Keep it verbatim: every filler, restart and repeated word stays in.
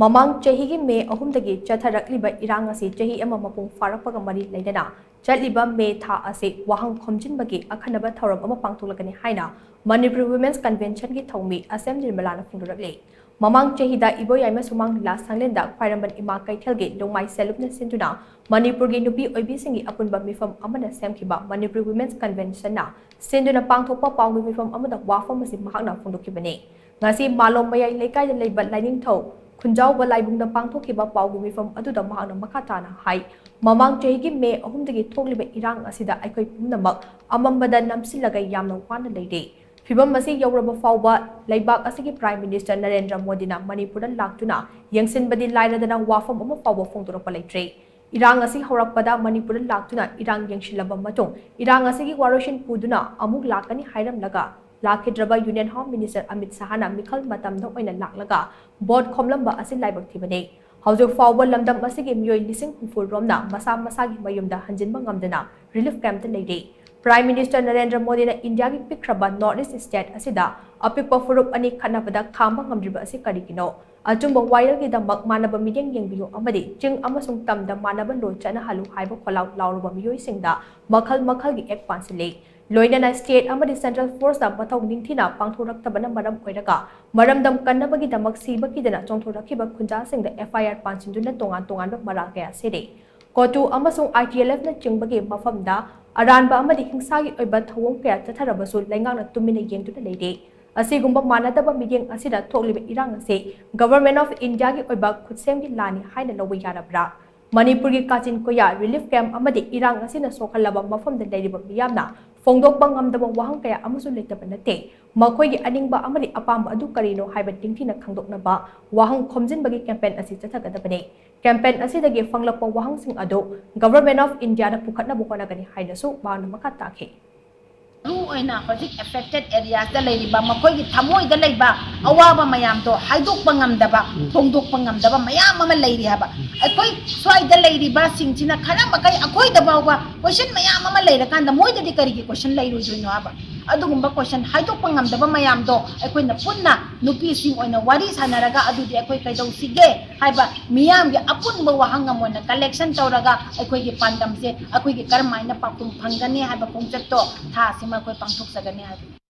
ꯃꯃꯥꯡ ꯆꯍꯤꯒꯤ ꯃꯦ ꯑꯍꯨꯝꯗꯒꯤ ꯆꯠꯊꯔꯛꯂꯤꯕ ꯏꯔꯥꯡ ꯑꯁꯤ ꯆꯍꯤ ꯑꯃ ꯃꯄꯨꯡ ꯐꯥꯔꯛꯄꯒ ꯃꯔꯤ ꯂꯩꯅꯅ ꯆꯠꯂꯤꯕ ꯃꯦ ꯊꯥ ꯑꯁꯤ ꯋꯥꯍꯪ ꯈꯣꯝꯖꯤꯟꯕꯒꯤ ꯑꯈꯟꯅꯕ ꯊꯧꯔꯝ ꯑꯃ ꯄꯥꯡꯊꯣꯛꯂꯒꯅꯤ ꯍꯥꯏꯅ ꯃꯅꯤꯄꯨꯔ ꯋꯤꯃꯦꯟꯁ ꯀꯟꯚꯦꯟꯁꯟꯒꯤ ꯊꯧꯃꯤ ꯑꯁꯦꯝ ꯅꯤꯔꯃꯂꯥꯅ ꯐꯣꯡꯗꯣꯔꯛꯂꯤ꯫ ꯃꯃꯥꯡ ꯆꯍꯤꯗ ꯏꯕꯣꯌꯥꯏꯃ ꯁꯨꯃꯥꯡ ꯂꯤꯂꯥ ꯁꯪꯂꯦꯟꯗ ꯈ꯭ꯋꯥꯏꯔꯝꯕꯟ ꯏꯃꯥ ꯀꯩꯊꯦꯜꯒꯤ ꯂꯨꯃꯥꯏ ꯁꯦꯂꯨꯞꯅ ꯁꯤꯟꯗꯨꯅ ꯃꯅꯤꯄꯨꯔꯒꯤ ꯅꯨꯄꯤ ꯑꯣꯏꯕꯤꯁꯤꯡꯒꯤ ꯑꯄꯨꯟꯕ ꯃꯤꯐꯝ ꯑꯃꯅ ꯁꯦꯝꯈꯤꯕ ꯃꯅꯤꯄꯨꯔ ꯋꯤꯃꯦꯟꯁ ꯀꯟꯚꯦꯟꯁꯟꯅ ꯁꯤꯟꯗꯨꯅ ꯄꯥꯡꯊꯣꯛꯄ ꯄꯥꯎꯒꯤ ꯃꯤꯐꯝ ꯑꯃꯗ ꯋꯥꯐꯝ ꯑꯁꯤ ꯃꯍꯥꯛꯅ ꯐꯣꯡꯗꯣꯛꯈꯤꯕꯅꯤ꯫ ꯉꯁꯤ ꯃꯥꯂꯣꯝ ꯃꯌꯥꯏ ꯂꯩꯀꯥꯏꯗ ꯂꯩꯕ ꯂꯥꯏꯅꯤꯡꯊꯧ ꯈꯨꯟꯖꯥꯎꯕ ꯂꯥꯏꯕꯨꯡꯗ ꯄꯥꯡꯊꯣꯛꯈꯤꯕ ꯄꯥꯎꯒꯤ ꯃꯤꯐꯝ ꯑꯗꯨꯗ ꯃꯍꯥꯛꯅ ꯃꯈꯥ ꯇꯥꯅ ꯍꯥꯏ, ꯃꯃꯥꯡ ꯆꯍꯤꯒꯤ ꯃꯦ ꯑꯍꯨꯝꯗꯒꯤ ꯊꯣꯛꯂꯤꯕ ꯏꯔꯥꯡ ꯑꯁꯤꯗ ꯑꯩꯈꯣꯏ ꯄꯨꯝꯅꯃꯛ ꯑꯃꯝꯕꯗ ꯅꯝꯁꯤꯜꯂꯒ ꯌꯥꯝꯅ ꯋꯥꯅ ꯂꯩꯔꯦ꯫ ꯐꯤꯚꯝ ꯑꯁꯤ ꯌꯧꯔꯕ ꯐꯥꯎꯕ ꯂꯩꯕꯥꯛ ꯑꯁꯤꯒꯤ ꯄ꯭ꯔꯥꯏꯝ ꯃꯤꯅꯤꯁꯇꯔ ꯅꯔꯦꯟꯗ꯭ꯔ ꯃꯣꯗꯤꯅ ꯃꯅꯤꯄꯨꯔꯗ ꯂꯥꯛꯇꯨꯅ ꯌꯦꯡꯁꯤꯟꯕꯗꯤ ꯂꯥꯏꯔꯗꯅ ꯋꯥꯐꯝ ꯑꯃ ꯐꯥꯎꯕ ꯐꯣꯡꯗꯣꯔꯛꯄ ꯂꯩꯇ꯭ꯔꯦ꯫ ꯏꯔꯥꯡ ꯑꯁꯤ ꯍꯧꯔꯛꯄꯗ ꯃꯅꯤꯄꯨꯔꯗ ꯂꯥꯛꯇꯨꯅ ꯏꯔꯥꯡ ꯌꯦꯡꯁꯤꯜꯂꯕ ꯃꯇꯨꯡ ꯏꯔꯥꯡ ꯑꯁꯤꯒꯤ ꯋꯥꯔꯣꯏꯁꯤꯟ ꯄꯨꯗꯨꯅ ꯑꯃꯨꯛ ꯂꯥꯛꯀꯅꯤ ꯍꯥꯏꯔꯝꯂꯒ ꯂꯥꯛꯈꯤꯗ꯭ꯔꯕ ꯌꯨꯅꯤꯌꯟ ꯍꯣꯝ ꯃꯤꯅꯤꯁꯇꯔ ꯑꯃꯤꯠ ꯁꯍꯥꯅ ꯃꯤꯈꯜ ꯃꯇꯝꯗ ꯑꯣꯏꯅ ꯂꯥꯛꯂꯒ ꯚꯣꯠ ꯈꯣꯝꯂꯝꯕ ꯑꯁꯤ ꯂꯥꯏꯕꯛ ꯊꯤꯕꯅꯤ꯫ ꯍꯧꯖꯤꯛ ꯐꯥꯎꯕ ꯂꯝꯗꯝ ꯑꯁꯤꯒꯤ ꯃꯤꯑꯣꯏ ꯂꯤꯁꯤꯡ ꯍꯨꯝꯐꯨ ꯔꯣꯝꯅ ꯃꯁꯥ ꯃꯁꯥꯒꯤ ꯃꯌꯨꯝꯗ ꯍꯟꯖꯤꯟꯕ ꯉꯝꯗꯅ ꯔꯤꯂꯤꯐ ꯀꯦꯝꯞꯇ ꯂꯩꯔꯤ꯫ ꯄ꯭ꯔꯥꯏꯝ ꯃꯤꯅꯤꯁꯇꯔ ꯅꯔꯦꯟꯗ꯭ꯔ ꯃꯣꯗꯤꯅ ꯏꯟꯗꯤꯌꯥꯒꯤ ꯄꯤꯛꯈ꯭ꯔꯕ ꯅꯣꯔꯠ ꯏꯁ ꯁ꯭ꯇꯦꯠ ꯑꯁꯤꯗ ꯑꯄꯤꯛꯄ ꯐꯨꯔꯨꯞ ꯑꯅꯤ ꯈꯠꯅꯕꯗ ꯈꯥꯝꯕ ꯉꯝꯗ꯭ꯔꯤꯕ ꯑꯁꯤ ꯀꯔꯤꯒꯤꯅꯣ? ꯑꯆꯨꯝꯕ ꯋꯥꯌꯦꯜꯒꯤꯗꯃꯛ ꯃꯥꯟꯅꯕ ꯃꯤꯠꯌꯦꯡ ꯌꯦꯡꯕꯤꯌꯨ ꯑꯃꯗꯤ ꯆꯤꯡ ꯑꯃꯁꯨꯡ ꯇꯝꯗ ꯃꯥꯟꯅꯕ ꯂꯣꯟ ꯆꯠꯅꯍꯜꯂꯨ ꯍꯥꯏꯕ ꯈꯣꯜꯂꯥꯎ ꯂꯥꯎꯔꯨꯕ ꯃꯤꯑꯣꯏꯁꯤꯡꯗ ꯃꯈꯜ ꯃꯈꯜꯒꯤ ꯑꯦꯛ ꯄꯥꯟꯁꯤꯜꯂꯤ꯫ ꯂꯣꯏꯅꯅ ꯁ꯭ꯇꯦꯠ ꯑꯃꯗꯤ ꯁꯦꯟꯇ꯭ꯔꯦꯜ ꯐꯣꯔꯁꯇ ꯃꯊꯧ ꯅꯤꯡꯊꯤꯅ ꯄꯥꯡꯊꯣꯔꯛꯇꯕꯅ ꯃꯔꯝ ꯑꯣꯏꯔꯒ ꯃꯔꯝꯗꯝ ꯀꯟꯅꯕꯒꯤꯗꯃꯛ ꯁꯤꯕ ꯀꯤꯗꯅ ꯆꯣꯡꯊꯣꯔꯛꯈꯤꯕ ꯈꯨꯟꯖꯥꯁꯤꯡꯗ ꯑꯦꯐ ꯑꯥꯏ ꯑꯥꯔ ꯄꯥꯟꯁꯤꯟꯗꯨꯅ ꯇꯣꯉꯥꯟ ꯇꯣꯉꯥꯟꯕ ꯃꯔꯥꯜ ꯀꯌꯥ ꯁꯤꯔꯤ꯫ ꯀꯣꯇꯨ ꯑꯃꯁꯨꯡ ꯑꯥꯏ ꯇꯤ ꯑꯦꯜ ꯑꯦꯐꯅꯆꯤꯡꯕꯒꯤ ꯃꯐꯝꯗ ꯑꯔꯥꯟꯕ ꯑꯃꯗꯤ ꯍꯤꯡꯁꯥꯒꯤ ꯑꯣꯏꯕ ꯊꯧꯑꯣꯡ ꯀꯌꯥ ꯆꯠꯊꯔꯕꯁꯨ ꯂꯩꯉꯥꯛꯅ ꯇꯨꯃꯤꯟꯅ ꯌꯦꯡꯗꯨꯅ ꯂꯩꯔꯤ꯫ ꯑꯁꯤꯒꯨꯝꯕ ꯃꯥꯟꯅꯗꯕ ꯃꯤꯠꯌꯦꯡ ꯑꯁꯤꯗ ꯊꯣꯛꯂꯤꯕ ꯏꯔꯥꯡ ꯑꯁꯤ ꯒꯚꯔꯟꯃꯦꯟꯠ ꯑꯣꯐ ꯏꯟꯗꯤꯌꯥꯒꯤ ꯑꯣꯏꯕ ꯈꯨꯠꯁꯦꯝꯒꯤ ꯂꯥꯟꯅꯤ ꯍꯥꯏꯅ ꯂꯧꯕ ꯌꯥꯔꯕ꯭ꯔꯥ? ꯃꯅꯤꯄꯨꯔꯒꯤ ꯀꯥꯆꯤꯟ ꯀꯣꯌꯥ ꯔꯤꯂꯤꯐ ꯀꯦꯝꯞ ꯑꯃꯗꯤ ꯏꯔꯥꯡ ꯑꯁꯤꯅ ꯁꯣꯛꯍꯜꯂꯕ ꯃꯐꯝꯗ ꯂꯩꯔꯤꯕ ꯃꯤꯌꯥꯝꯅ ꯐꯣꯡꯗꯣꯛꯄ ꯉꯝꯗꯕ ꯋꯥꯍꯪ ꯀꯌꯥ ꯑꯃꯁꯨ ꯂꯩꯇꯕ ꯅꯠꯇꯦ꯫ ꯃꯈꯣꯏꯒꯤ ꯑꯅꯤꯡꯕ ꯑꯃꯗꯤ ꯑꯄꯥꯝꯕ ꯑꯗꯨ ꯀꯔꯤꯅꯣ ꯍꯥꯏꯕ ꯅꯤꯡꯊꯤꯅ ꯈꯪꯗꯣꯛꯅꯕ ꯋꯥꯍꯪ ꯈꯣꯝꯖꯤꯟꯕꯒꯤ ꯀꯦꯝꯄꯦꯟ ꯑꯁꯤ ꯆꯠꯊꯒꯗꯕꯅꯤ꯫ ꯀꯦꯝꯄꯦꯟ ꯑꯁꯤꯗꯒꯤ ꯐꯪꯂꯛꯄ ꯋꯥꯍꯪꯁꯤꯡ ꯑꯗꯨ ꯒꯚꯔꯟꯃꯦꯟꯠ ꯑꯣꯐ ꯏꯟꯗꯤꯌꯥꯗ ꯄꯨꯈꯠꯅꯕ ꯍꯣꯠꯅꯒꯅꯤ ꯍꯥꯏꯅꯁꯨ ꯃꯍꯥꯛꯅ ꯃꯈꯥ ꯇꯥꯈꯤ꯫ ꯃꯔꯨ ꯑꯣꯏꯅ ꯍꯧꯖꯤꯛ ꯑꯦꯐꯦꯛꯇꯦꯠ ꯑꯦꯔꯤꯌꯥꯁꯇ ꯂꯩꯔꯤꯕ ꯃꯈꯣꯏꯒꯤ ꯊꯃꯣꯏꯗ ꯂꯩꯕ ꯑꯋꯥꯕ ꯃꯌꯥꯝꯗꯣ ꯍꯥꯏꯗꯣꯛꯄ ꯉꯝꯗꯕ, ꯐꯣꯡꯗꯣꯛꯄ ꯉꯝꯗꯕ ꯃꯌꯥꯝ ꯑꯃ ꯂꯩꯔꯤ ꯍꯥꯏꯕ꯫ ꯑꯩꯈꯣꯏ ꯁ꯭ꯋꯥꯏꯗ ꯂꯩꯔꯤꯕꯁꯤꯡꯁꯤꯅ ꯈꯔ ꯃꯈꯩ ꯑꯩꯈꯣꯏꯗ ꯐꯥꯎꯕ ꯀꯣꯏꯁꯟ ꯃꯌꯥꯝ ꯑꯃ ꯂꯩꯔꯀꯥꯟꯗ ꯃꯣꯏꯗꯗꯤ ꯀꯔꯤꯒꯤ ꯀꯣꯏꯁꯟ ꯂꯩꯔꯣꯏꯗꯣꯏꯅꯣ ꯍꯥꯏꯕ꯫ ꯑꯗꯨꯒꯨꯝꯕ ꯀꯣꯏꯁꯟ ꯍꯥꯏꯗꯣꯛꯄ ꯉꯝꯗꯕ ꯃꯌꯥꯝꯗꯣ ꯑꯩꯈꯣꯏꯅ ꯄꯨꯟꯅ ꯅꯨꯄꯤꯁꯤꯡ ꯑꯣꯏꯅ ꯋꯥꯔꯤ ꯁꯥꯟꯅꯔꯒ ꯑꯗꯨꯗꯤ ꯑꯩꯈꯣꯏ ꯀꯩꯗꯧꯁꯤꯒꯦ ꯍꯥꯏꯕ ꯃꯤꯌꯥꯝꯒꯤ ꯑꯄꯨꯟꯕ ꯋꯥꯍꯪ ꯑꯃ ꯑꯣꯏꯅ ꯀꯂꯦꯛꯁꯟ ꯇꯧꯔꯒ ꯑꯩꯈꯣꯏꯒꯤ ꯄꯥꯟꯗꯝꯁꯦ ꯑꯩꯈꯣꯏꯒꯤ ꯀꯔꯝꯍꯥꯏꯅ ꯄꯥꯎꯈꯨꯝ ꯐꯪꯒꯅꯤ ꯍꯥꯏꯕ ꯈꯣꯡꯆꯠꯇꯣ ꯊꯥ ꯑꯁꯤꯃ ꯑꯩꯈꯣꯏ ꯄꯥꯡꯊꯣꯛꯆꯒꯅꯤ ꯍꯥꯏꯕꯅꯤ꯫